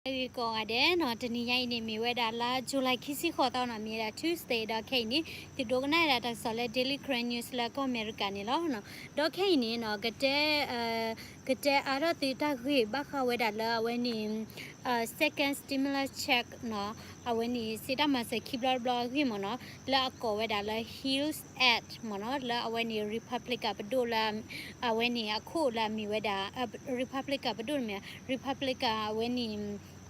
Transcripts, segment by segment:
ဂ့ၤကိးဂၤဒဲးနီၤ, တနံၤညါအံၤန့ၣ် မ့ၢ်ဝဲဒၣ်လါ July ခံဆံဃိးသီနီၤ, မ့ၢ်ဝဲဒၣ် Tuesday ဒီးခဲအံၤန့ၣ် သုဒိကနၣ်ဝဲဒၣ်တၢ်ကစီၣ်လၢ Daily Karen News လၢကီၢ်အမဲရကၤန့ၣ်လီၤ. ဒီးခဲအံၤန့ၣ်နီၤ ကတဲ ကတဲအါထီၣ်သုတၢ်ဂ့ၢ်ဘၣ်ဃးဝဲဒၣ်လၢအဝဲန့ၣ် second stimulus check နီၤ, အဝဲန့ၣ် စံးတၢ်မၤစၢၤခံဘျီတဘျီအဂ့ၢ် မ့ၢ်နီၤ, လၢအကိးဝဲဒၣ်လၢ HEALS Act မ့ၢ်နီၤ, လၢအဝဲန့ၣ် Republican ပဒိၣ်လၢ အဝဲန့ၣ်အခိၣ်လၢအမ့ၢ်ဝဲဒၣ် Republican ပဒိၣ်န့ၣ်မ့ၢ် Republican အဝဲန့ၣ်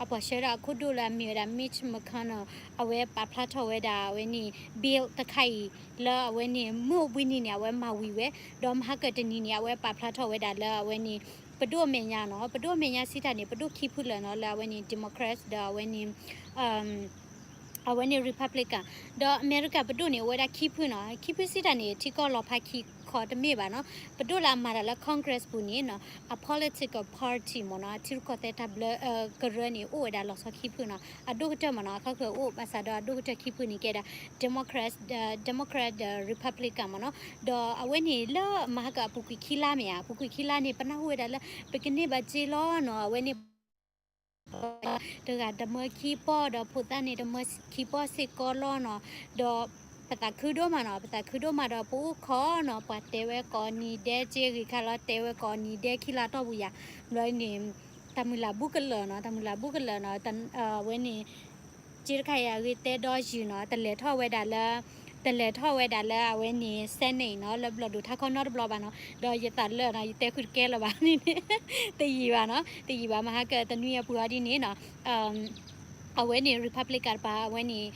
အပှၤဆှၢဒၣ်အခိၣ်ဒိၣ်လၢအမ့ၢ်ဝဲဒၣ် Mitch McConnell အဝဲပာ်ဖျါထီၣ်ဝဲဒၣ်အဝဲန့ၣ် bill တခါအံၤ လၢအဝဲန့ၣ် မုၢ်အိၣ်ဘှံးနံၤန့ၣ် အဝဲမၤဝံၤဝဲ, ဒီးမဟါကတနံၤန့ၣ် အဝဲပာ်ဖျါထီၣ်ဝဲဒၣ်လၢအဝဲန့ၣ် ပဒိၣ်အမဲာ်ညါနီၤ, ပဒိၣ်အမဲာ်ညါစံးတၢ်န့ၣ် ပဒိၣ်ခံဖုလၢာ်နီၤ, လၢအဝဲန့ၣ် Democrats ဒီးအဝဲန့ၣ် အဝဲန့ၣ် Republican ဒီးအမဲရကၤပဒိၣ်န့ၣ် အိၣ်ဝဲဒၣ်ခံဖုနီၤ, ခံဖုစံးတၢ်န့ၣ် ထံကီၢ်လီၤဖးခံခီတမ့ၢ်ဘၣ်နီၤ, ပဒိၣ်လၢအမၤတၢ်လၢ Congress ပူၤန့ၣ်နီၤ အ political party မ့ၢ်နီၤ, ထံရူၢ်ကီၢ်သဲးတၢ်ဘျၢ ကရၢန့ၣ် အိၣ်ဝဲဒၣ်လီၤဆီခံဖုနီၤ, အဒိၣ်ကတၢၢ်မ့ၢ်နီၤ, အခီၣ်ဃၢၤအိၣ်ဘၣ်ဆၣ်ဒီးအဒိၣ်ကတၢၢ်ခံဖုန့ၣ်ကဲဒၣ် Democrat, Democrat ဒီး Republican မ့ၢ်နီၤ, ဒီးအဝဲန့ၣ်လၢမဟါကအပူၤကွံာ်ခံလါမ့ၢ်ဧါ, အပူၤကွံာ်ခံလါန့ၣ် ပနၢ်ဟူဝဲဒၣ်လၢ ပကန့ၢ်ဘၣ်စ့လီၤနီၤ, အဝဲန့ၣ် တဂၤတမၢခံပီၢ်ဒီးဖိသၣ်န့ၣ်တမၢခံပီၢ်စ့ၢ်ကီးလီၤနီၤ, ဒီးပသးခုဒိၣ်မးနီၤ, ပသးခုဒိၣ်မးဒီးပအိၣ်ခိးနီၤ, ပှၤတဲဝဲကိးနံၤဒဲးက့ဂ့ၤခါလီၤ, တဲဝဲကိးနံၤဒဲးခံလါတီၢ်ပူၤယၤ, ဘျီန့ၣ် တၢ်မုၢ်လၢ်ဘူးကလၢာ်နီၤ, တၢ်မုၢ်လၢ်ဘူးကလၢာ်နီၤ, အဝဲန့ၣ် က့တခါအံၤအဂ့ၢ်တဲဒီးယုာ်နီၤ, တလဲၤထီၣ်ဝဲဒၣ်လၢ တလဲၤထီၣ်ဝဲဒၣ်လၢအဝဲန့ၣ် Senate နီၤ, လၢဘျီၣ်ဒိၣ်ထါခီနီတဘျီဘၣ်နီၤ, ဒီးယသးလၢာ်နီၤ, ယတဲဃုာ်တကဲလၢၤဘၣ်န့ၣ်, တယံာ်ဘၣ်နီၤ, တယံာ်ဘၣ်, မဟါကတနွံအပူၤအီၤဒ်န့ၣ်နီၤ အဝဲန့ၣ် Republican တပၤ အဝဲန့ၣ်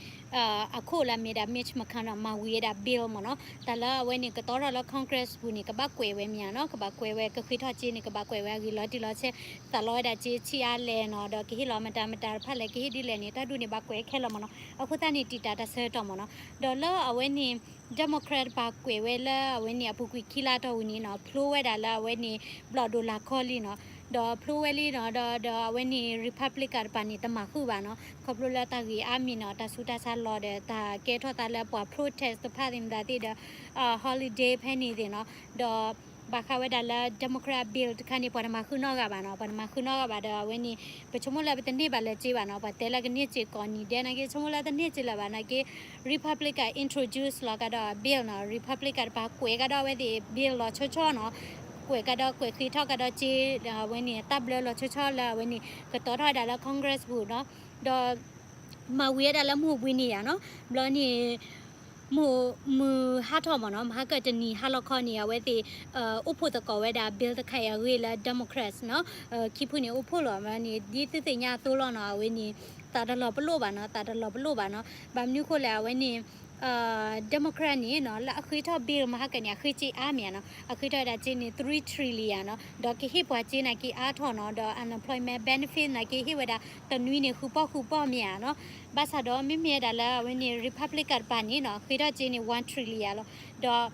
အခိၣ်လၢအမ့ၢ်ဒၣ် Mitch McConnell မၤဝံၤဝဲဒၣ် bill မ့ၢ်နီၤ, တၢ်လၢအဝဲန့ၣ် ကတီထီၣ်လၢ Congress ပူၤန့ၣ် ကဘၣ်ကွဲးဝဲမ့ၢ်ဧါနီၤ, ကဘၣ်ကွဲးဝဲ ကဃ့ထီၣ်စ့န့ၣ် ကဘၣ်ကွဲးဝဲအဂ့ၢ်လီၤတံၢ်လီၤဆဲး, သးလီဝဲဒၣ်စ့ဆံးအါလဲၣ်နီၤ, ဒီးကဟ့ၣ်လီၤမတၤမတၤတဖၣ်လဲၣ်, ကဟ့ၣ်ဒ်လဲၣ်န့ၣ် တၢ်ဒူၣ်န့ၣ် ဘၣ်ကွဲးခဲလၢာ်မ့ၢ်နီၤ, အဃိသတးန့ၣ် တံာ်တာ်တၢ်ဆၢကတီၢ်မ့ၢ်နီၤ, ဒီးလၢအဝဲန့ၣ် Democrat တပၤကွဲးဝဲလၢအဝဲန့ၣ် အပူၤကွံာ်ခံလါတီၢ်ဝံၤန့ၣ်နီၤ, ဖျိဝဲဒၣ်လၢအဝဲန့ၣ် ဘျီၣ်ဒိၣ်လၢ်ခီလံနီၤ, ဒီးဖျိဝဲလံနီၤ, ဒီး ဒီးအဝဲန့ၣ် Republican တပၤန့ၣ် တမၤဃုာ်ဘၣ်နီၤ, ခီဖျိလၢတၢ်ဂ့ၢ်အါမံၤနီၤ, တၢ်ဆူးတၢ်ဆါလီၤဒီး တၢ်ကဲထီၣ်သးလၢပှၤ protest တဖၣ်သ့ၣ်မတၤသ့ၣ်ဒီး holiday ဖဲန့ၣ်သ့ၣ်နီၤ, ဒီးဘၣ်ဃးဝဲဒၣ်လၢ Democrat bill တခါန့ၣ် ပှၤတမၤဃုာ်နီတဂၤဘၣ်နီၤ, ပှၤတမၤဃုာ်နီတဂၤဘၣ်ဒီး အဝဲန့ၣ် ပဆိကမိၣ်လၢပတန့ၢ်ဘၣ်လၢၤစ့ဘၣ်နီၤ, ပှၤတဲလၢကန့ၢ်စ့ကိးနံၤဒဲးနာ်က့ ဆိကမိၣ်လၢတန့ၢ်စ့လၢၤဘၣ်နာ်က့ Republican introduce လီၤကဒီး bill နီၤ, Republican တပၤကွဲးကဒီးအဝဲသ့ၣ် bill လီၤဆီဆီနီၤ, ကွဲးကဒီး ကွဲးဃ့ထီၣ်ကဒီးစ့ အဝဲန့ၣ် တၢ်ဘျၢလီၤဆီဆီလၢအဝဲန့ၣ် ကတီထီၣ်ဝဲဒၣ်လၢ Congress ပူၤနီၤ, ဒီး မၤဝံၤဝဲဒၣ်လၢမုၢ်အိၣ်ဘှံးနံၤယၤနီၤ, ဘျီန့ၣ် မုၢ် မုၢ်ဟါထီၣ်မ့ၢ်နီၤ, မဟါကတနံၤဟါလီၤခီန့ၣ် အဝဲသ့ၣ် အိၣ်ဖှိၣ်သကိးဝဲဒၣ် bill တခါအံၤအဂ့ၢ်လၢ Democrats နီၤ, ခံဖုန့ၣ်အိၣ်ဖှိၣ်လီၤ, ဘျီန့ၣ် ဒ်သုသ့ၣ်ညါအသိးလီၤနီၤ, အဝဲန့ၣ် သးတလီၤပလိာ်ဘၣ်နီၤ, သးတလီၤပလိာ်ဘၣ်နီၤ, ဘၣ်မနုၤဃိလဲၣ် အဝဲန့ၣ် Democrat န့ၣ်နီၤ လၢအဃ့ထီၣ် bill မဟါကန့ၣ် အဃ့စ့အါမ့ၢ်ဧါနီၤ, အဃ့ထီၣ်ဝဲဒၣ်စ့န့ၣ် three trillion နီၤ, ဒီးကဟ့ၣ်ပှၤစ့နာ်က့အါထီၣ်နီၤ, ဒီး unemployment benefit နာ်က့ဟ့ၣ်ဝဲဒၣ်တနွံန့ၣ် ဃုပီၢ်ဃုပီၢ်မ့ၢ်ဧါနီၤ, ဘၣ်ဆၣ်ဒီးမ့မ့ၢ်ဝဲဒၣ်လၢအဝဲန့ၣ် Republican တပၤန့ၣ်နီၤ ဃ့ထီၣ်စ့န့ၣ် one trillion လီၤ, ဒီး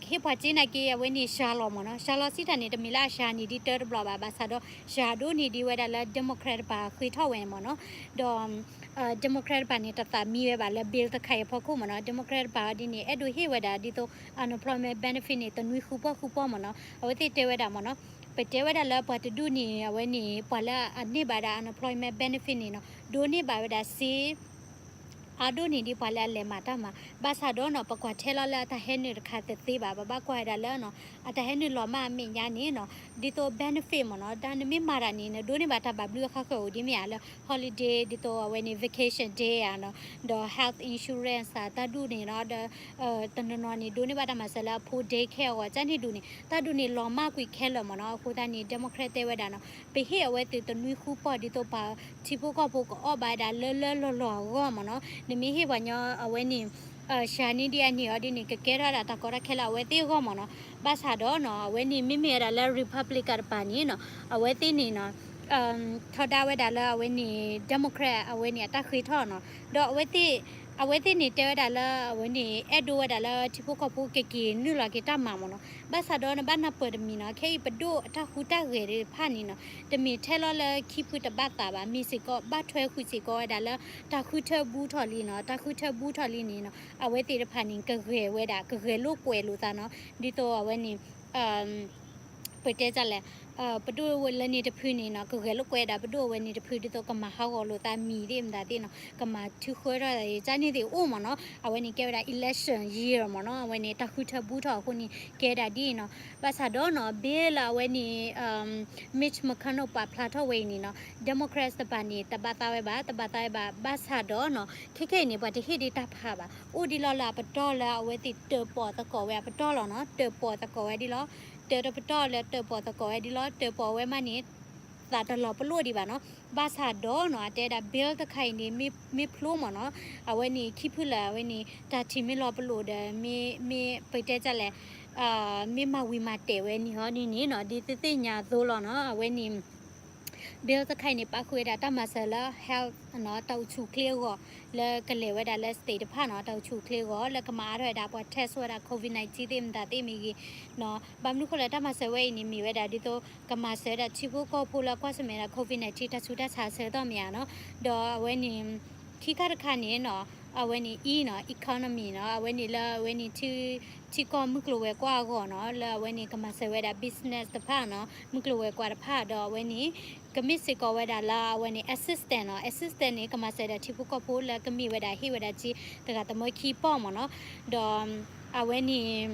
ကဟ့ၣ်ပှၤစ့နာ်က့ အဝဲန့ၣ် စှၤလီၤမ့ၢ်နီၤ, စှၤလီၤစံးတၢ်န့ၣ် တမ့ၢ်လၢအစှၤန့ၢ်ဒံးတၢတဘျီဘၣ်, ဘၣ်ဆၣ်ဒီး စှၤဒိၣ်န့ၢ်ဒံးဝဲဒၣ်လၢ Democrat တပၤဃ့ထီၣ်ဝဲမ့ၢ်နီၤ, ဒီး Democrat တပၤန့ၣ် တသးမံဝဲဘၣ်လၢ bill တခါအံၤအဖီခိၣ်မ့ၢ်နီၤ, Democrat တပၤအီၤဒ်န့ၣ် အဲၣ်ဒိးဟ့ၣ်ဝဲဒၣ်ဒ်သိး unemployment benefit န့ၣ် တနွံဃုပီၢ်ဃုပီၢ်မ့ၢ်နီၤ, အဝဲသ့ၣ်တဲဝဲဒၣ်မ့ၢ်နီၤ, ပတဲဝဲဒၣ်လၢပှၤတဒူၣ်န့ၣ် အဝဲန့ၣ် ပှၤလၢအန့ၢ်ဘၣ်ဒၣ် unemployment benefit န့ၣ်နီၤ ဒိးန့ၢ်ဘၣ်ဝဲဒၣ်စ့ အါဒိၣ်န့ၢ်ဒံးပှၤလၢအလဲၤမၤတၢ်မၤ, ဘၣ်ဆၣ်ဒီးနီၤ ပကွၢ်ထဲလီၤလၢအတၢ်ဟဲနုာ်တခါတသ့ဘၣ်, ပဘၣ်ကွၢ်ဝဲဒၣ်လၢ အတၢ်ဟဲနုာ်လီၤမၢ်အမဲာ်ညါန့ၣ်နီၤ, ဒ်သိး benefit မ့ၢ်နီၤ, တၢ်နမ့ၢ်မၤတၢ်န့ၣ် နဒိးန့ၢ်ဘၣ်တၢ်ဘၣ်ဘျုးအခါဃၢၤအိၣ်ဒ်မ့ၢ်ဧါ, လၢ holiday ဒ်သိးအဝဲန့ၣ် vacation day ဧါနီၤ, ဒီး health insurance တၢ်ဒူၣ်န့ၣ်နီၤ, ဒီး တနီၤနီၤန့ၣ် ဒိးန့ၢ်ဘၣ်တၢ်မၤစၢၤလၢအဖိ daycare အဂီၢ် ကန့ၣ်ဒူၣ်န့ၣ် တၢ်ဒူၣ်န့ၣ် လီၤမၢ်ကွံာ်ခဲလၢာ်မ့ၢ်နီၤ, အဃိသတးန့ၣ် Democrat တဲဝဲဒၣ်နီၤ, ပဟ့ၣ်အဝဲသ့ၣ်တနွံဃုပီၢ် ဒ်သိးပှၤထံဖိကီၢ်ဖိကအီၣ်ဘၣ်ဝဲဒၣ်လၢလၢလီၢ်လီၢ်အဂီၢ်မ့ၢ်နီၤ, နမ့ၢ်ဟ့ၣ်ပှၤညီအဝဲန့ၣ် စှၤန့ၢ်ဒံးအန့ၣ်အီၤဒ်န့ၣ် ကကဲထီၣ်ဒၣ်တၢ်ကီတၢ်ခဲလၢအဝဲသ့ၣ်အဂီၢ်မ့ၢ်နီၤ, ဘၣ်ဆၣ်ဒီးနီၤ အဝဲန့ၣ်မ့မ့ၢ်ဝဲဒၣ်လၢ Republican တပၤန့ၣ်နီၤ, အဝဲသ့ၣ်န့ၣ်နီၤ ထီဒါဝဲဒၣ်လၢအဝဲန့ၣ် Democrat အဝဲန့ၣ်အတၢ်ဃ့ထီၣ်နီၤ, ဒီးအဝဲသ့ၣ် အဝဲသ့ၣ်န့ၣ်တဲဝဲဒၣ်လၢအဝဲန့ၣ် အဲၣ်ဒိးဝဲဒၣ်လၢထံဖိကီၢ်ဖိကက့ၤနုာ်လီၤက့ၤတၢ်မၤမ့ၢ်နီၤ, ဘၣ်ဆၣ်ဒီးနဘၣ်နၢ်ပၢၢ်တမံၤနီၤ, ခဲအံၤပဒိၣ်အတၢ်ဟူးတၢ်ဂဲၤသ့ၣ်တဖၣ်န့ၣ်နီၤ, တမ့ၢ်ထဲလီၤလၢခံဖုတဘၣ်သးဘၣ်, မ့ၢ်စ့ၢ်ကီးဘၣ်ထွဲဃုာ်စ့ၢ်ကီးဝဲဒၣ်လၢ တၢ်ဃုထၢဘူးထီၣ်လံနီၤ, တၢ်ဃုထၢဘူးထီၣ်လံန့ၣ်နီၤ, အဝဲသ့ၣ်တဖၣ်န့ၣ် ကဂဲၤဝဲဒၣ် ကဂဲၤလိာ်ကွဲလိာ်သးနီၤ, ဒ်သိးအဝဲန့ၣ် ပတဲဒ်လဲၣ် ပဒိၣ်လၢန့ၣ်တဖုန့ၣ်နီၤ ကဂဲၤလိာ်ကွဲဒၣ်ပဒိၣ်အဝဲန့ၣ်တဖု ဒ်သိးကမၤဟးဂီၤလိာ်သးမံၤသ့ၣ်မတၤသ့ၣ်နီၤ ကမၤထုးဃၢထီၣ်သး ကန့ၣ်သ့ၣ်အိၣ်မ့ၢ်နီၤ အဝဲန့ၣ်ကဲဝဲဒၣ် election year မ့ၢ်နီၤ အဝဲန့ၣ် တၢ်ဃုထၢဘူးထီၣ်အဃိန့ၣ် ကဲဒၣ်ဒ်အံၤနီၤ ဘၣ်ဆၣ်ဒီးနီၤ bill လၢအဝဲန့ၣ် Mitch McConnell ပာ်ဖျါထီၣ်ဝဲအံၤန့ၣ်နီၤ Democrats တပၤန့ၣ် တဘၣ်သးဝဲဘၣ် တဘၣ်သးဝဲဘၣ် ဘၣ်ဆၣ်ဒီးနီၤ ခဲခဲအံၤန့ၣ် ပှၤတဟ့ၣ်ဒံးတၢ်ဖးဘၣ် အိၣ်ဒံးလီၤလၢအပတီၢ်လၢအဝဲသ့ၣ်တၢၣ်ပီၣ်သကိးဝဲအပတီၢ်လီၤနီၤ တၢၣ်ပီၣ်သကိးဝဲဒ်လီၤ တၢၣ်တပတီၢ်လၢတၢၣ်ပီၣ်သကိးဝဲဒ်လီၤ တၢၣ်ပီၣ်ဝဲမးန့ၣ် သးတလီၤပလိာ်ဒံးဘၣ်နီၤ ဘၣ်ဆၣ်ဒီးနီၤ အတဲဒၣ် bill တခါအံၤန့ၣ် မ့ၢ်ဖျိမ့ၢ်နီၤ အဝဲန့ၣ် ခံဖုလၢအဝဲန့ၣ် တၢ်ထံၣ်မ့ၢ်လီၤပလိာ်ဒီး မ့ၢ်ပတဲတၢ်လဲၣ် မ့ၢ်မၤဝံၤမၤတဲာ်ဝဲန့ၣ်ဟီဒ်န့ၣ်နီၤ ဒ်သုသ့ၣ်ညါအသိးလီၤနီၤ အဝဲန့ၣ် bill တခါအံၤန့ၣ် ပာ်ဃုာ်ဝဲဒၣ်တၢ်မၤစၢၤလၢ health နီၤ တၢ်အိၣ်ဆူၣ်အိၣ်ချ့အဂီၢ် လၢကလဲၤဝဲဒၣ်လၢ state တဖၣ်နီၤ တၢ်အိၣ်ဆူၣ်အိၣ်ချ့အဂီၢ် လၢကမၤအါထီၣ်ဝဲဒၣ်ပှၤ test ဝဲဒၣ် COVID nineteen သ့ၣ်မတၤသ့ၣ်မ့ၢ်ဂ့ၤနီၤ ဘၣ်မနုၤဃိလၢတၢ်မၤစၢၤဝဲအံၤန့ၣ် မ့ၢ်ဝဲဒၣ်ဒ်သိး ကမၤစၢၤဝဲဒၣ်ထံဖိကီၢ်ဖိလၢကွၢ်ဆၢၣ်မဲာ်ဝဲဒၣ် COVID nineteen တၢ်ဆူးတၢ်ဆါအဆၢကတီၢ်မ့ၢ်ဧါနီၤ ဒီးအဝဲန့ၣ် ခံခါတခါန့ၣ်နီၤ အဝဲန့ၣ် E နီၤ economy နီၤ အဝဲန့ၣ်လၢအဝဲန့ၣ် ထံကီၢ်မုၢ်ကျိၤဝဲၤကွာ်အဂီၢ်နီၤ လၢအဝဲန့ၣ် ကမၤစၢၤဝဲဒၣ် business တဖၣ်နီၤ မုၢ်ကျိၤဝဲၤကွာ်တဖၣ် ဒီးအဝဲန့ၣ် ကမ့ၢ်စ့ၢ်ကီးဝဲဒၣ်လၢအဝဲန့ၣ် assistance နီၤ assistance န့ၣ် ကမၤစၢၤဝဲဒၣ်ထံဖိကီၢ်ဖိလၢကမ့ၢ်ဝဲဒၣ်ဟ့ၣ်ဝဲဒၣ်စ့တဂၤသမၢခံပီၢ်မ့ၢ်နီၤ ဒီးအဝဲန့ၣ်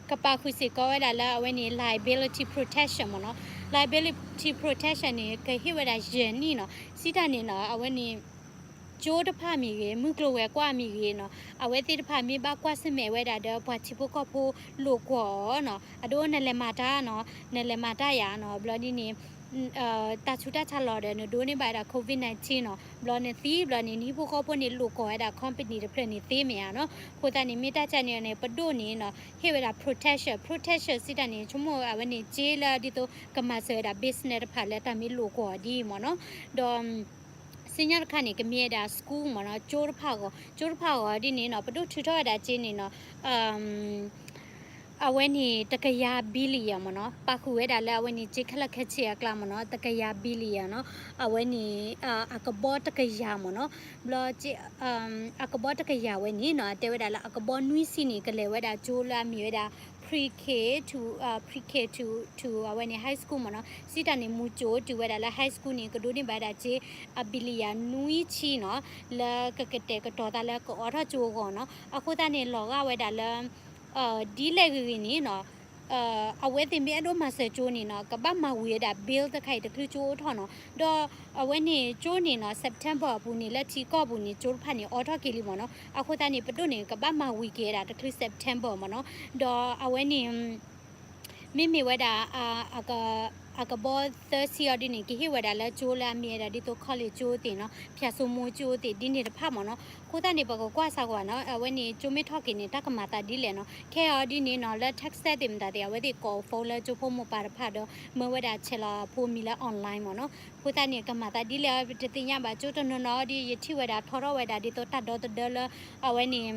ကပာ်ဃုာ်စ့ၢ်ကီးဝဲဒၣ်လၢအဝဲန့ၣ် liability protection မ့ၢ်နီၤ liability protection န့ၣ် ကဟ့ၣ်ဝဲဒၣ်ယဲၢ်နံၣ်နီၤ စံးတၢ်န့ၣ်နီၤ အဝဲန့ၣ် ကၠိတဖၣ်မ့ၢ်ဂ့ၤ မုၢ်ကျိၤဝဲၤကွာ်မ့ၢ်ဂ့ၤနီၤ အဝဲသ့ၣ်တဖၣ်မ့ၢ်ဘၣ်ကွၢ်ဆၢၣ်မဲာ်ဝဲဒၣ်ဒီးပှၤထံဖိကီၢ်ဖိလိာ်ကွီၢ်အီၤနီၤ အဒိနလဲၤမၤတၢ်နီၤ နလဲၤမၤတၢ်ယၤနီၤ ဘျီဒ်န့ၣ် တၢ်ဆူးတၢ်ဆါလီၤဒီး နဒိးန့ၢ်ဘၣ်ဝဲဒၣ် COVID nineteen နီၤ ဘျီနသံဘျီန့ၣ် နဟံၣ်ဖိဃီဖိန့ၣ်လိာ်ကွီၢ်ဝဲဒၣ် company တဖျၢၣ်န့ၣ်သ့မ့ၢ်ဧါနီၤ အဃိသတးန့ၣ် မ့ၢ်တၢ်ကန့ၣ်န့ၣ် ပဒိၣ်န့ၣ်နီၤ ဟ့ၣ်ဝဲဒၣ် protection protection စံးတၢ်န့ၣ် ဆိကမိၣ်အဝဲန့ၣ် စ့လၢဒ်သိးကမၤစၢၤဝဲဒၣ် business တဖၣ်လၢတၢ်မ့ၢ်လိာ်ကွီၢ်အီၤဒ်အံၤမ့ၢ်နီၤ ဒီး စံၣ်ညီၣ်တခါန့ၣ် ကမ့ၢ်ဝဲဒၣ် school မ့ၢ်နီၤ ကၠိတဖၣ်အဂီၢ် ကၠိတဖၣ်အဂီၢ်ဒ်န့ၣ်နီၤ ပဒိၣ်ထုးထီၣ်ဝဲဒၣ်စ့န့ၣ်နီၤ အဝဲန့ၣ် တကယၤ billion မ့ၢ်နီၤ ပာ်ဃုာ်ဝဲဒၣ်လၢအဝဲန့ၣ် စ့ခဲလၢာ်ခဲဆ့အကျါမ့ၢ်နီၤ တကယၤ billion နီၤ အဝဲန့ၣ် အကဘီတကယၤမ့ၢ်နီၤ ဘျီ အကဘီတကယၤဝဲန့ၣ်နီၤ တဲဝဲဒၣ်လၢအကဘီနွံဆံန့ၣ် ကလဲၤဝဲဒၣ်ကၠိလၢအမ့ၢ်ဝဲဒၣ် pre-K to pre-K to to အဝဲန့ၣ် high school မ့ၢ်နီၤ စံးတၢ်န့ၣ် မူကၠိတုၤဝဲဒၣ်လၢ high school န့ၣ် ကဒိးန့ၢ်ဘၣ်ဝဲဒၣ်စ့ အ billion နွံဆံနီၤ လၢကကတဲာ်ကတီၤသးလၢကအိးထီၣ်ကၠိအဂီၢ်နီၤ အဃိသတးန့ၣ် လီၤဂာ်ဝဲဒၣ်လၢ ဒ်လဲၣ်ဂ့ၤဂ့ၤန့ၣ်နီၤ အဝဲသ့ၣ်မ့ၢ်အဲၣ်ဒိးမၤစၢၤကၠိန့ၣ်နီၤ ကဘၣ်မၤဝံၤဝဲဒၣ် bill တခါအံၤတချုးကၠိအိးထီၣ်နီၤ ဒီးအဝဲန့ၣ်ကၠိန့ၣ်နီၤ September အပူၤန့ၣ် လၢထံကီၢ်ပူၤန့ၣ် ကၠိတဖၣ်န့ၣ် အိးထီၣ်က့ၤလံမ့ၢ်နီၤ အဃိသတးန့ၣ် ပဒိၣ်န့ၣ် ကဘၣ်မၤဝံၤက့ၤဝဲဒၣ်တချုး September မ့ၢ်နီၤ ဒီးအဝဲန့ၣ် မ့မ့ၢ်ဝဲဒၣ် အကဘီသၢဆံအီၤဒ်န့ၣ် ကဟ့ၣ်ဝဲဒၣ်လၢကၠိလၢအမ့ၢ်ဝဲဒၣ်ဒ်သိး college ကၠိသ့ၣ်နီၤ ဖၠၣ်စိမိၢ်ကၠိသ့ၣ်ဒ်န့ၣ်တဖၣ်မ့ၢ်နီၤ အဃိသတးန့ၣ် ပကကွၢ်စၢ်ကွၢ်နီၤ အဝဲန့ၣ် ကၠိမ့ၢ်ထီၣ်က့ၤန့ၣ် တၢ်ကမၤသးဒ်လဲၣ်နီၤ ခဲအံၤဒ်န့ၣ်နီၤ လၢ Texas သ့ၣ်မတၤသ့ၣ် အဝဲသ့ၣ်ကိး phone လၢကၠိဖိမိၢ်ပၢ်တဖၣ်ဒီး မၢဝဲဒၣ်ဆဲးလီၤအဖိမံၤလၢ online မ့ၢ်နီၤ အဃိသတးန့ၣ် ကမၤသးဒ်လဲၣ် ပတသ့ၣ်ညါဘၣ် ကၠိတနီၤနီၤဒ် ယထံၣ်ဝဲဒၣ်ထီထီၣ်ဝဲဒၣ်ဒ်သိးတၢ်ဒီသဒၢလၢ အဝဲန့ၣ်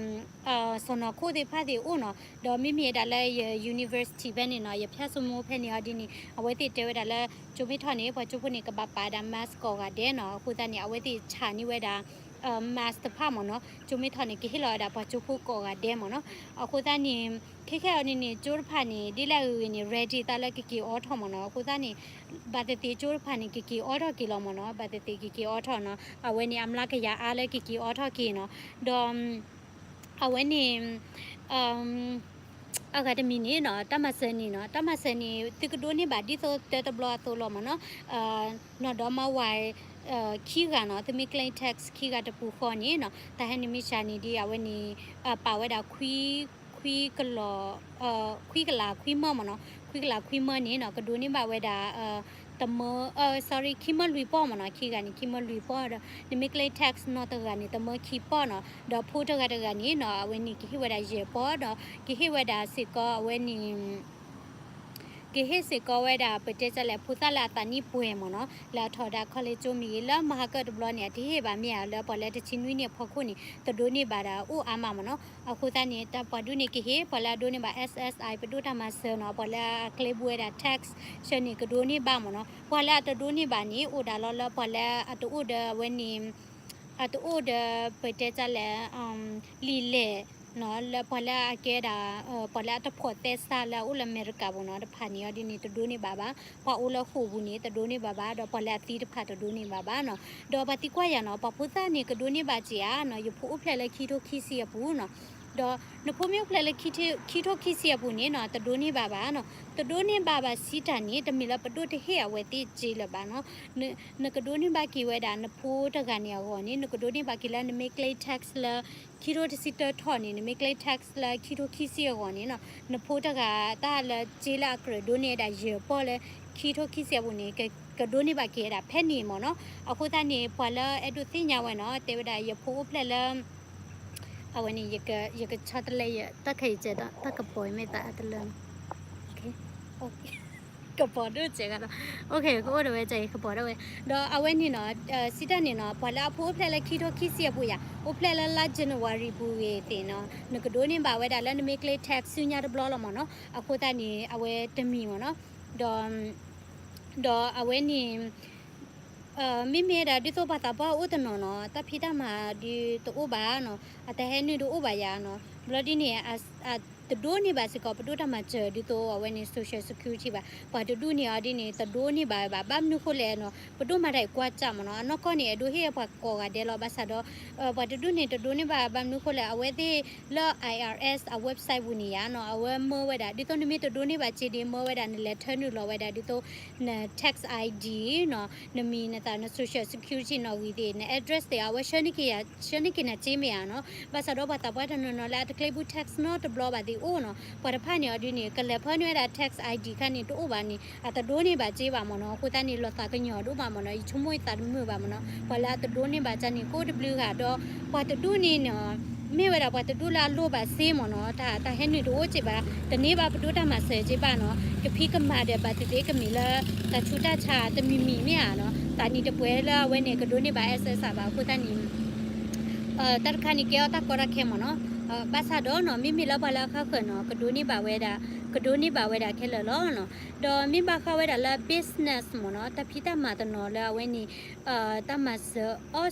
စီၢ်နီၤခိၣ်သ့ၣ်တဖၣ်သ့ၣ်အိၣ်နီၤ ဒီးမ့မ့ၢ်ဝဲဒၣ်လၢယ university ဖဲန့ၣ်နီၤ ယဖၠၣ်စိမိၢ်ဖဲန့ၣ်အီၤဒ်န့ၣ် အဝဲသ့ၣ်တဲဝဲဒၣ်လၢ ကၠိမ့ၢ်ထီၣ်န့ၣ် ပှၤကၠိဖိန့ၣ် ကဘၣ်ပာ်ဝဲဒၣ် mask ကိးဂၤဒဲးနီၤ အဃိသတးန့ၣ် အဝဲသ့ၣ်ဆှၣ်န့ၢ်ဝဲဒၣ် mask တဖၣ်မ့ၢ်နီၤ ကၠိမ့ၢ်ထီၣ်န့ၣ် ကဟ့ၣ်လီၤဝဲဒၣ်ပှၤကၠိဖိကိးဂၤဒဲးမ့ၢ်နီၤ အဃိသတးန့ၣ် ခဲခဲအံၤန့ၣ်န့ၣ် ကၠိတဖၣ်န့ၣ် ဒ်လဲၣ်ဂ့ၤဂ့ၤန့ၣ် ready သးလၢကက့ၤအိးထီၣ်မ့ၢ်နီၤ အဃိသတးန့ၣ် ဘၣ်သ့ၣ်သ့ၣ်ကၠိတဖၣ်န့ၣ် ကက့ၤအိးထီၣ်က့ၤလီၤမ့ၢ်နီၤ ဘၣ်သ့ၣ်သ့ၣ်ကက့ၤအိးထီၣ်နီၤ အဝဲန့ၣ် အမျးကယၤအါလၢကက့ၤအိးထီၣ်က့ၤနီၤ ဒီး အဝဲန့ၣ် အဂၤတမံၤန့ၣ်နီၤ တၢ်မၤစၢၤန့ၣ်နီၤ တၢ်မၤစၢၤန့ၣ် သုကဒိးန့ၢ်ဘၣ်ဒ်သိးတၢတဘျီအသိးလီၤမ့ၢ်နီၤ နီၢ်ဒီမါဝၤ ခံဂၤနီၤ သုမ့ၢ် claim tax ခံဂၤတပူၤဃီန့ၣ်နီၤ တၢ်ဟဲနုာ်မ့ၢ်စှၤန့ၣ်ဒ်အဝဲန့ၣ် ပာ်ဝဲဒၣ် ခွံကလး ခွံကလးခွံမၢမ့ၢ်နီၤ ခွံကလးခွံမၢန့ၣ်နီၤ ကဒိးန့ၢ်ဘၣ်ဝဲဒၣ် တမၢ sorry ခံမၢလွံၢ်ပီၢ်မ့ၢ်နီၤ ခံဂၤန့ၣ် ခံမၢလွံၢ်ပီၢ်ဒီး နမ့ၢ် claim tax နီၢ်တဂၤန့ၣ် တမၢခံပီၢ်နီၤ ဒီးဖိတဂၤတဂၤန့ၣ်နီၤ အဝဲန့ၣ်ကဟ့ၣ်ဝဲဒၣ်ယဲၢ်ပီၢ်ဒီး ကဟ့ၣ်ဝဲဒၣ်စ့ၢ်ကီးအဝဲန့ၣ် ကဟ့ၣ်စ့ၢ်ကီးဝဲဒၣ် ပတဲတၢ်လဲၣ် ဖိသၣ်လၢအသးနံၣ်ပှဲၤမ့ၢ်နီၤ လၢအထီဒါ college ကၠိမ့ၢ်ဂ့ၤ လၢမဟါကၢၣ်တဘျီန့ၣ် အတဟ့ၣ်ဘၣ်မ့ၢ်ဧါ လၢပှၤလၢတဆံနွံနံၣ်အဖီခိၣ်န့ၣ် တဒိးန့ၢ်ဘၣ်ဒီးအိၣ်အါမးမ့ၢ်နီၤ အဃိသတးန့ၣ် တၢ်ပှၤဒ်န့ၣ်ကဟ့ၣ် ပှၤလၢအဒိးန့ၢ်ဘၣ် SSI ပဒိၣ်တၢ်မၤစၢၤနီၤ ပှၤလၢအကျဲဘူးဝဲဒၣ် tax ဆၢန့ၣ် ကဒိးန့ၢ်ဘၣ်မ့ၢ်နီၤ ပှၤလၢအတဒိးန့ၢ်ဘၣ်န့ၣ် အိၣ်ဒၣ်လီၤလၢပှၤလၢအတအိၣ်ဒီးအဝဲန့ၣ် အတအိၣ်ဒီး ပတဲတၢ်လဲၣ် လံာ်လဲၢ် လၢပှၤလၢအကဲဒၣ် ပှၤလၢအတဖိးသဲစးလၢအအိၣ်လၢအမဲရကၤပူၤနီၤ တဖၣ်န့ၣ်အီၤဒ်န့ၣ် တဒိးန့ၢ်ဘၣ်ဘၣ်. ပှၤအိၣ်လၢဃိာ်ပူၤန့ၣ် တဒိးန့ၢ်ဘၣ်ဘၣ် ဒီးပှၤလၢအသံတဖၣ်တဒိးန့ၢ်ဘၣ်ဘၣ်နီၤ. ဒီးပှၤသံကွၢ်ယၤနီၤ ပှၤဖိသၣ်န့ၣ် ကဒိးန့ၢ်ဘၣ်က့ၤဧါနီၤ ယဖိအိၣ်ဖျဲၣ်လၢခံထိခံဆံအပူၤနီၤ. ဒီးနဖိမ့ၢ်အိၣ်ဖျဲၣ်လၢခံထိခံဆံအပူၤန့ၣ်နီၤ တဒိးန့ၢ်ဘၣ်ဘၣ်နီၤ. တဒိးန့ၢ်ဘၣ်ဘၣ်စံးတၢ်န့ၣ် တမ့ၢ်လၢပဒိၣ်တဟ့ၣ်အဝဲသ့ၣ်က့ၤလၢၤဘၣ်နီၤ. နကဒိးန့ၢ်ဘၣ်က့ၤဝဲဒၣ်နဖိတဂၤန့ၣ်အဂီၢ်န့ၣ် နကဒိးန့ၢ်ဘၣ်က့ၤလၢနမ့ၢ်ကျဲ tax လၢ ခံထိတဆံတၢထီၣ်န့ၣ် နမ့ၢ်ကျဲ tax လၢခံထိခံဆံအဂီၢ်န့ၣ်နီၤ နဖိတဂၤတၢ်လၢက့ၤလၢအကြၢးဒိးန့ၢ်ဝဲဒၣ်ယဲၢ်ပီၢ်လၢ ခံထိခံဆံအပူၤန့ၣ် ကဒိးန့ၢ်ဘၣ်က့ၤဝဲဒၣ်ဖဲန့ၣ်မ့ၢ်နီၤ. အဃိသတးန့ၣ် ပှၤလၢအဲၣ်ဒိးသ့ၣ်ညါဝဲနီၤ တဲဝဲဒၣ်ယဖိအိၣ်ဖျဲၣ်လၢ အဝဲန့ၣ် ယကဆီတလဲယ တၢ်ခါအံၤကဲ တၢ်ကပီၤအံၤမ့ၢ်သးအတလၢနီၤ ကပီၤဒိၣ်စဲးဂၤလီၤ. ကအိၣ်ဒီးဝဲကဲအံၤ ကပီၤဒိၣ်ဝဲ. ဒီးအဝဲန့ၣ်နီၤ စံးတၢ်န့ၣ်နီၤ ပှၤလၢအဖိအိၣ်ဖျဲၣ်လၢခံထိခံဆံအပူၤယၤ အိၣ်ဖျဲၣ်လၢလါ January ပူၤဂ့ၤသ့ၣ်နီၤ နကဒိးန့ၢ်ဘၣ်ဝဲဒၣ်လၢနမ့ၢ်ကျဲ tax ဆူညါတဘျီလီၤမ့ၢ်နီၤ. အဃိသတးန့ၣ် အဝဲတမံၤမ့ၢ်နီၤ. ဒီး ဒီးအဝဲန့ၣ် မ့မ့ၢ်ဒၣ်ဒ်သိးပှၤသးပှၢ်အိၣ်တနီၤနီၤ တၢ်ဖံးတၢ်မၤဒုးတအိၣ်ဘၣ်နီၤ အတၢ်ဟဲနုာ်တအိၣ်ဘၣ်ယၤနီၤ ဘျီဒ်န့ၣ် တဒိးန့ၢ်ဘၣ်စ့ၢ်ကီး ပဒိၣ်တၢ်မၤစၢၤဒ်သိးအဝဲန့ၣ် social security ဘၣ်. ပှၤတဒူၣ်န့ၣ်အီၤဒ်န့ၣ် တဒိးန့ၢ်ဘၣ်ဝဲဘၣ်. ဘၣ်မနုၤဃိလဲၣ်နီၤ ပဒိၣ်မၤတၢ်အံၤကွၢ်စၢ်မ့ၢ်နီၤ အနီၢ်ကီၢ်န့ၣ် အဲၣ်ဒိးဟ့ၣ်ပှၤကိးဂၤဒဲးလီၤ. ဘၣ်ဆၣ်ဒီး ပှၤတဒူၣ်န့ၣ် တဒိးန့ၢ်ဘၣ် ဘၣ်မနုၤဃိလဲၣ် အဝဲသ့ၣ်လၢ I R S အ website ပူၤန့ၣ်ယၤနီၤ အဝဲမၢဝဲဒၣ် ဒ်သိးနမ့ၢ်တဒိးန့ၢ်ဘၣ်စ့ဒ် မၢဝဲဒၣ်နလဲၤထၢနုာ်လီၤဝဲဒၣ်ဒ်သိး န tax I D နီၤ နမံၤနသၣ် န social security နီၣ်ဂံၢ်သ့ၣ် န address သ့ၣ် အဝဲဆှၢန့ၢ်က့ၤနၤစ့မ့ၢ်ဧါနီၤ. ဘၣ်ဆၣ်ဒီးပှၤသးပှၢ်တနီၤနီၤလၢအတကျဲဘူး tax နီတဘျီဘၣ်သ့ၣ်အိၣ်နီၤ ပှၤတဖၣ်န့ၣ်အီၤဒ်န့ၣ် ကလဲၤဖၢနုာ်ဝဲဒၣ် tax I D ခါန့ၣ် တအိၣ်ဘၣ်န့ၣ် အတဒိးန့ၢ်ဘၣ်စ့ဘၣ်မ့ၢ်နီၤ. အဃိသတးန့ၣ် လီၤသးကညီၤဒိၣ်မးမ့ၢ်နီၤ ယဆိကမိၣ်ယသးတမုာ်ဘၣ်မ့ၢ်နီၤ ပှၤလၢအတဒိးန့ၢ်ဘၣ်ကၢ်န့ၣ် ကိးတဘျုးဂၤဒီး ပှၤတဒူၣ်န့ၣ်နီၤ မ့ၢ်ဝဲဒၣ်ပှၤတဒူၣ်လၢအလိၣ်ဘၣ်စ့မ့ၢ်နီၤ တၢ်ဟဲနုာ်တအိၣ်စ့ဘၣ် တန့ၢ်ဘၣ်ပဒိၣ်တၢ်မၤစၢၤစ့ဘၣ်နီၤ ကဖံးကမၤဒီးဘၣ်သ့ၣ်သ့ၣ်ကမ့ၢ်လၢ တၢ်ဆူးတၢ်ဆါတမံၤမံၤမ့ၢ်ဧါနီၤ သးနံၣ်တပှဲၤလၢအဝဲန့ၣ် ကဒိးန့ၢ်ဘၣ် S S I ဘၣ်. အဃိသတးန့ၣ် တၢ်တခါန့ၣ် ကဲအီၤတၢ်ကီတၢ်ခဲမ့ၢ်နီၤ. ဘၣ်ဆၣ်ဒီးနီၤ မ့မ့ၢ်လၢပှၤလၢအဃၣ်ဃၢၤနီၤ ကဒိးန့ၢ်ဘၣ်ဝဲဒၣ် ကဒိးန့ၢ်ဘၣ်ဝဲဒၣ်ခဲလၢာ်လီၤနီၤ. ဒီးမ့ၢ်ဘၣ်ဃးဝဲဒၣ်လၢ business မ့ၢ်နီၤ တၢ်ဖံးတၢ်မၤတနီၤလၢအဝဲန့ၣ် တၢ်မၤစၢၤ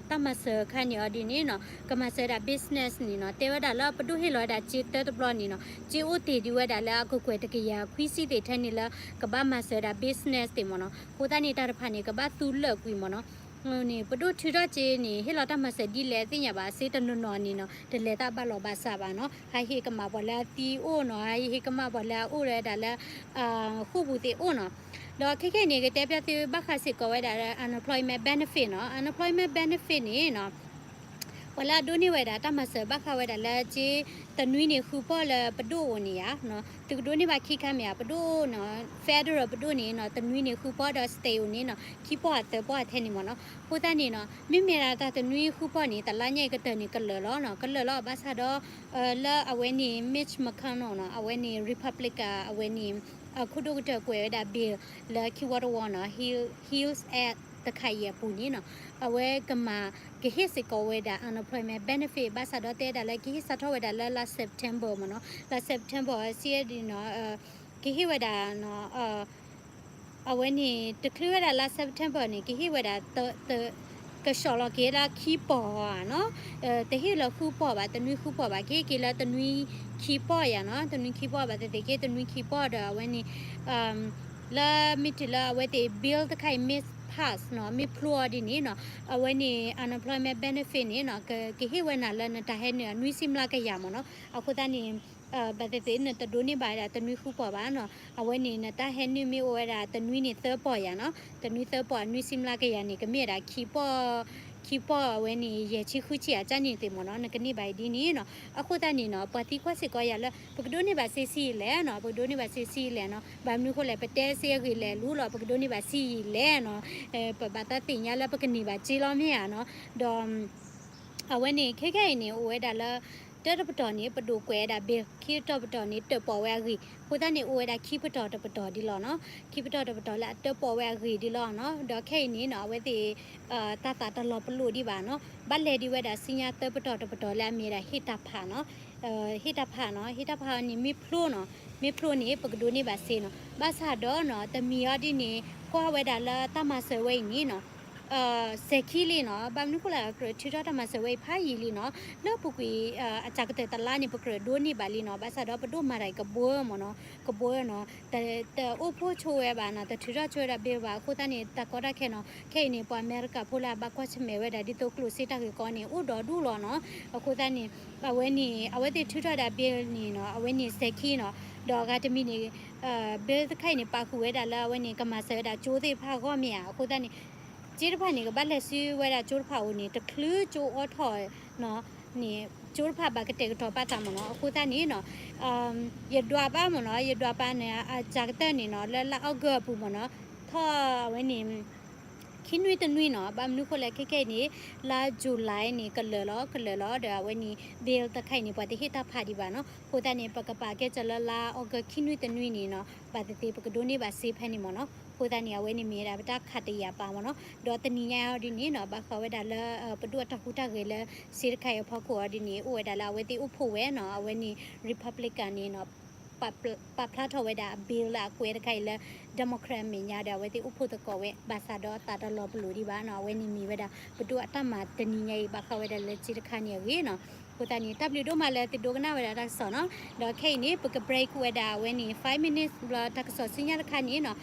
တၢ်မၤစၢၤခါန့ၣ်အီၤဒ်န့ၣ်နီၤ ကမၤစၢၤဝဲဒၣ် business န့ၣ်နီၤ တဲဝဲဒၣ်လၢပဒိၣ်ဟ့ၣ်လီၤဝဲဒၣ်စ့တၢတဘျီန့ၣ်နီၤ စ့အိၣ်တ့ၢ်ဒံးဝဲဒၣ်လၢအကကွဲၢ်တကယၤခွံဆံသ့ၣ်ထဲန့ၣ်လၢ ကဘၣ်မၤစၢၤဝဲဒၣ် business သ့ၣ်မ့ၢ်နီၤ. အဃိသတးန့ၣ် တၢ်တဖၣ်န့ၣ် ကဘၣ်သူလၢာ်ကွံာ်မ့ၢ်နီၤ န့ၣ် ပဒိၣ်ထုးထီၣ်စ့န့ၣ် ဟ့ၣ်လီၤတၢ်မၤစၢၤဒ်လဲၣ်သ့ၣ်ညါဘၣ် စ့တနီၤနီၤန့ၣ်နီၤ တလဲၤတၢ်ဘၣ်လီၤဘၣ်စးဘၣ်နီၤ ဟးဟ့ၣ်ကမၣ်ပှၤလၢအသံအိၣ်နီၤ ဟးဟ့ၣ်ကမၣ်ပှၤလၢအအိၣ်ဝဲဒၣ်လၢ ဃိာ်ပူၤသ့ၣ်အိၣ်နီၤ. ဒီးခဲခဲအံၤန့ၣ် ကတဲပျၢ်သုဘၣ်ဃးစ့ၢ်ကီးဝဲဒၣ်လၢ unemployment benefit နီၤ unemployment benefit န့ၣ်နီၤ ပှၤလၢအဒိးန့ၢ်ဝဲဒၣ်တၢ်မၤစၢၤဘၣ်ဃးဝဲဒၣ်လၢစ့ တနွံန့ၣ်ဃုပီၢ်လၢပဒိၣ်အိၣ်န့ၣ်ဧါ သုကဒိးန့ၢ်ဘၣ်ခံခါမ့ၢ်ဧါ ပဒိၣ်နီၤ federal ပဒိၣ်န့ၣ်နီၤ တနွံန့ၣ်ဃုပီၢ်ဒီး state အိၣ်န့ၣ်နီၤ ခံပီၢ်အသၢပီၢ်အထဲန့ၣ်မ့ၢ်နီၤ. အဃိသတးန့ၣ်နီၤ မ့မ့ၢ်ဒၣ်တၢ်တနွံဃုပီၢ်န့ၣ် တလါညါအံၤကတၢၢ်န့ၣ် ကလၢာ်လီၤနီၤ ကလၢာ်လီၤ ဘၣ်ဆၣ်ဒီး လၢအဝဲန့ၣ် Mitch McConnell နီၤ အဝဲန့ၣ် Republican အဝဲန့ၣ် ခိၣ်ဒိၣ်ကတၢၢ်ကွဲးဝဲဒၣ် bill လၢခံဝီတဝီနီၤ Heal- Heals Act တခါအံၤအပူၤန့ၣ်နီၤ အဝဲကမၤ ကဟ့ၣ်စ့ၢ်ကီးဝဲဒၣ် unemployment benefit ဘၣ်ဆၣ်ဒီးတဲဒၣ်လၢကဟ့ၣ်စးထီၣ်ဝဲဒၣ်လၢလါ September မ့ၢ်နီၤ လါ September စံးဒ်နီၤ ကဟ့ၣ်ဝဲဒၣ် အဝဲန့ၣ် တချုးဝဲဒၣ်လါ September န့ၣ် ကဟ့ၣ်ဝဲဒၣ် ကဆှီလီၤက့ၤလၢခံပီၢ်ဧါနီၤ တဟ့ၣ်လၢဃုပီၢ်ဘၣ် တနွံဃုပီၢ်ဘၣ် ကဟ့ၣ်က့ၤလၢတနွံခံပီၢ်ယၤနီၤ တနွံခံပီၢ်ဘၣ်သ့ၣ်သ့ၣ်က့ တနွံခံပီၢ်ဒီးအဝဲန့ၣ် လၢမ့ၢ်တုၤလၢအဝဲသ့ၣ် bill တခါအံၤ မ့ၢ် pass နီၤ မ့ၢ်ဖျိအီၤဒ်န့ၣ်နီၤ အဝဲန့ၣ် unemployment benefit န့ၣ်နီၤ ကဟ့ၣ်ဝဲနၤလၢနတၢ်ဟဲနုာ်အနွံဆံမျးကယၤမ့ၢ်နီၤ အဃိသတးန့ၣ် ဘၣ်သ့ၣ်သ့ၣ်နတဒိးန့ၢ်ဘၣ်ဝဲဒၣ်တနွံဃုပီၢ်ဘၣ်နီၤ အဝဲန့ၣ် နတၢ်ဟဲနုာ်မ့ၢ်အိၣ်ဝဲဒၣ်တနွံန့ၣ်သၢပီၢ်ယၤနီၤ တနွံသၢပီၢ် နွံဆံမျးကယၤန့ၣ် ကမ့ၢ်ဝဲဒၣ်ခံပီၢ် ခံပီၢ်အဝဲန့ၣ် ယဲၢ်ဆံဃုဆံအကၢ်န့ၣ်သ့ၣ်မ့ၢ်နီၤ နကန့ၢ်ဘၣ်အံၤဒ်န့ၣ်နီၤ အဃိသတးန့ၣ်နီၤ ပှၤသံကွၢ်စ့ၢ်ကီးယၤလၢ ပကဒိးန့ၢ်ဘၣ်စ့ဆံးလဲၣ်နီၤ ပကဒိးန့ၢ်ဘၣ်စ့ဆံးလဲၣ်နီၤ ဘၣ်မနုၤဃိလဲၣ် ပတဲစ့အဂ့ၢ်လဲၣ်လူလီၤ ပကဒိးန့ၢ်ဘၣ်စ့ဆံးလဲၣ်နီၤ ပဘၣ်သးသ့ၣ်ညါလၢပကန့ၢ်ဘၣ်စ့လီၤမ့ၢ်ဧါနီၤ ဒီး အဝဲန့ၣ် ခဲခဲအံၤန့ၣ် အိၣ်ဝဲဒၣ်လၢ တၢတပတီၢ်န့ၣ် ပဒိၣ်ကွဲးဝဲဒၣ် bill ခံတပတီၢ်န့ၣ် တၢၣ်ပီၣ်ဝဲအဂ့ၢ် အဃိသတးန့ၣ် အိၣ်ဝဲဒၣ်ခံပတီၢ်တပတီၢ်ဒ်လီၤနီၤ ခံပတီၢ်တပတီၢ်လၢအတၢၣ်ပီၣ်ဝဲအဂ့ၢ်ဒ်လီၤနီၤ ဒီးခဲအံၤန့ၣ်နီၤ အဝဲသ့ၣ် တၢ်သးတလီၤပလိာ်ဒံးဘၣ်နီၤ ဘၣ်လဲၤဒံးဝဲဒၣ်ဆူညါသၢပတီၢ်တပတီၢ်လၢအမ့ၢ်ဝဲဒၣ်ဟ့ၣ်တၢ်ဖးနီၤ ဟ့ၣ်တၢ်ဖးနီၤ ဟ့ၣ်တၢ်ဖးအီၤန့ၣ် မ့ၢ်ဖျိနီၤ မ့ၢ်ဖျိန့ၣ် ပကဒိးန့ၢ်ဘၣ်စ့နီၤ ဘၣ်ဆၣ်ဒီးနီၤ တမံၤအီၤဒ်န့ၣ် ကွၢ်ဝဲဒၣ်လၢတၢ်မၤစၢၤဝဲအံၤန့ၣ်နီၤ စဲၤခံလံနီၤ, ဘၣ်မနုၤဃိလဲၣ် ကြၢးထုးထီၣ်တၢ်မၤစၢၤဝဲအံၤဖးယံာ်လံနီၤ, လၢပူၤကွံာ် အစှၤကတၢၢ်တလါန့ၣ် ပကြၢးဒိးန့ၢ်ဘၣ်လံနီၤ, ဘၣ်ဆၣ်ဒီးပဒိၣ်မၤတၢ်အံၤကဘှီမ့ၢ်နီၤ, ကဘှီနီၤ, တအိၣ်ဖှိၣ်ဆိဝဲဘၣ်နီၤ, တထုးထီၣ်ဆိဝဲဒၣ် bill ဘၣ်, အဃိသတးန့ၣ် တၢ်ကီတၢ်ခဲနီၤ, ခဲအံၤန့ၣ် ပှၤအမဲရကၤဖိလၢအဘၣ်ကွၢ်ဆၢၣ်မဲာ်ဝဲဒၣ်ဒ်သိးကျိၣ်စ့တၢ်ဂ့ၢ်ကီန့ၣ် အိၣ်ဒီဒူၣ်လီၤနီၤ, အဃိသတးန့ၣ် အဝဲန့ၣ် အဝဲသ့ၣ်ထုးထီၣ်ဝဲဒၣ် bill န့ၣ်နီၤ, အဝဲန့ၣ်စဲၤခံနီၤ, ဒီးအဂၤတမံၤန့ၣ် bill တခါအံၤန့ၣ် ပာ်ဃုာ်ဝဲဒၣ်လၢအဝဲန့ၣ် ကမၤစၢၤဝဲဒၣ်ကၠိသ့ၣ်တဖၣ်အဂီၢ်မ့ၢ်ဧါ, အဃိသတးန့ၣ် ကၠိတဖၣ်န့ၣ် ကဘၣ်လဲၤဆူဝဲဒၣ်ကၠိတဖၣ်အအိၣ်န့ၣ် တချုးကၠိအိးထီၣ်နီၤ, န့ၣ် ကၠိတဖၣ်ဘၣ်ကတဲာ်ကတီၤပာ်သးမ့ၢ်နီၤ, အဃိသတးန့ၣ်နီၤ ယဒွးပာ်မ့ၢ်နီၤ, ယဒွးပာ်န့ၣ် အစှၤကတၢၢ်န့ၣ်နီၤ လၢလါ August အပူၤမ့ၢ်နီၤ, ထီၣ်အဝဲန့ၣ် ခံနွံတနွံနီၤ, ဘၣ်မနုၤဃိလဲၣ် ခဲခဲအံၤန့ၣ် လါ July န့ၣ် ကလၢာ်လီၤ ကလၢာ်လီၤ, ဒီးအဝဲန့ၣ် bill တခါအံၤန့ၣ် ပှၤတဟ့ၣ်တၢ်ဖးဒံးဘၣ်နီၤ, အဃိသတးန့ၣ် ပကပာ်ကဲစၢၤလၢလါ August ခံနွံတနွံန့ၣ်နီၤ, ဘၣ်သ့ၣ်သ့ၣ်ပကဒိးန့ၢ်ဘၣ်စ့ဖဲန့ၣ်မ့ၢ်နီၤ, အဃိသတးန့ၣ် အဝဲန့ၣ်မ့ၢ်ဝဲဒၣ်ပတၢ်ခးတယာ်ပာ်မ့ၢ်နီၤ, ဒီးတနံၤညါအံၤဒ်န့ၣ်နီၤ ဘၣ်ဃးဝဲဒၣ်လၢ ပဒိၣ်အတၢ်ဟူးတၢ်ဂဲၤလၢစ့တခါအံၤအဖီခိၣ်အံၤဒ်န့ၣ် အိၣ်ဝဲဒၣ်လၢအဝဲသ့ၣ်အိၣ်ဖှိၣ်ဝဲနီၤ, အဝဲန့ၣ် Republican န့ၣ်နီၤ ပာ်ဖျါထီၣ်ဝဲဒၣ်အ bill လၢအကွဲးတခါအံၤလၢ Democrat အမဲာ်ညါဒီး အဝဲသ့ၣ်အိၣ်ဖှိၣ်သကိးဝဲ ဘၣ်ဆၣ်ဒီးအသးတလီၤပလိာ်ဒံးဘၣ်နီၤ, အဝဲန့ၣ်မ့ၢ်ဝဲဒၣ် ပဒိၣ်အတၢ်မၤတနံၤညါအံၤ ဘၣ်ဃးဝဲဒၣ်လၢစ့တခါန့ၣ်အဂ့ၢ်နီၤ, အဃိသတးန့ၣ် တၢ်ဘျုးဒိၣ်မးလၢသုဒိကနၣ်ဝဲဒၣ်တၢ်ကစီၣ်နီၤ, ဒီးခဲအံၤန့ၣ် ပက break ဝဲဒၣ်အဝဲန့ၣ် five minutes ဘျီတၢ်ကစီၣ်ဆူညါတခါန့ၣ်နီၤ,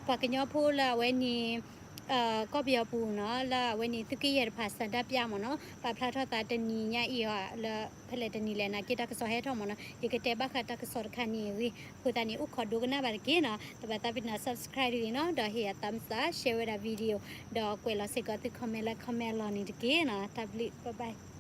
ပှၤကညီဖိလၢအဝဲန့ၣ် ကီၢ်ပယီၤပူၤနီၤ လၢအဝဲန့ၣ်သုးက့ယဲၢ်တဖၣ် ဆန္ဒပြ မ့ၢ်နီၤ, ပာ်ဖျါထီၣ်သးတနံၤညါအံၤအီၤ လၢဖဲလဲၣ်တနံၤလဲၣ်နာ်က့ တၢ်ကစီၣ်ဟဲထီၣ်မ့ၢ်နီၤ, ယကတဲဘၣ်ဃးတၢ်ကစီၣ်တခါန့ၣ်အဂ့ၢ်, အဃိသတးန့ၣ် အိၣ်ခိးဒိကနၣ်ဘၣ်တက့ၢ်နီၤ, တဘၣ်သးပ့ၤနီၣ် subscribe တဂ့ၤနီၤ, ဒီးဟ့ၣ်ယၤ thumbs up, share ဝဲဒၣ် video, ဒီးကွဲးလီၤစ့ၢ်ကီးသု comment လၢ comment လီၤန့ၣ်တက့ၢ်နီၤ, တၢ်ဘျုး bye bye.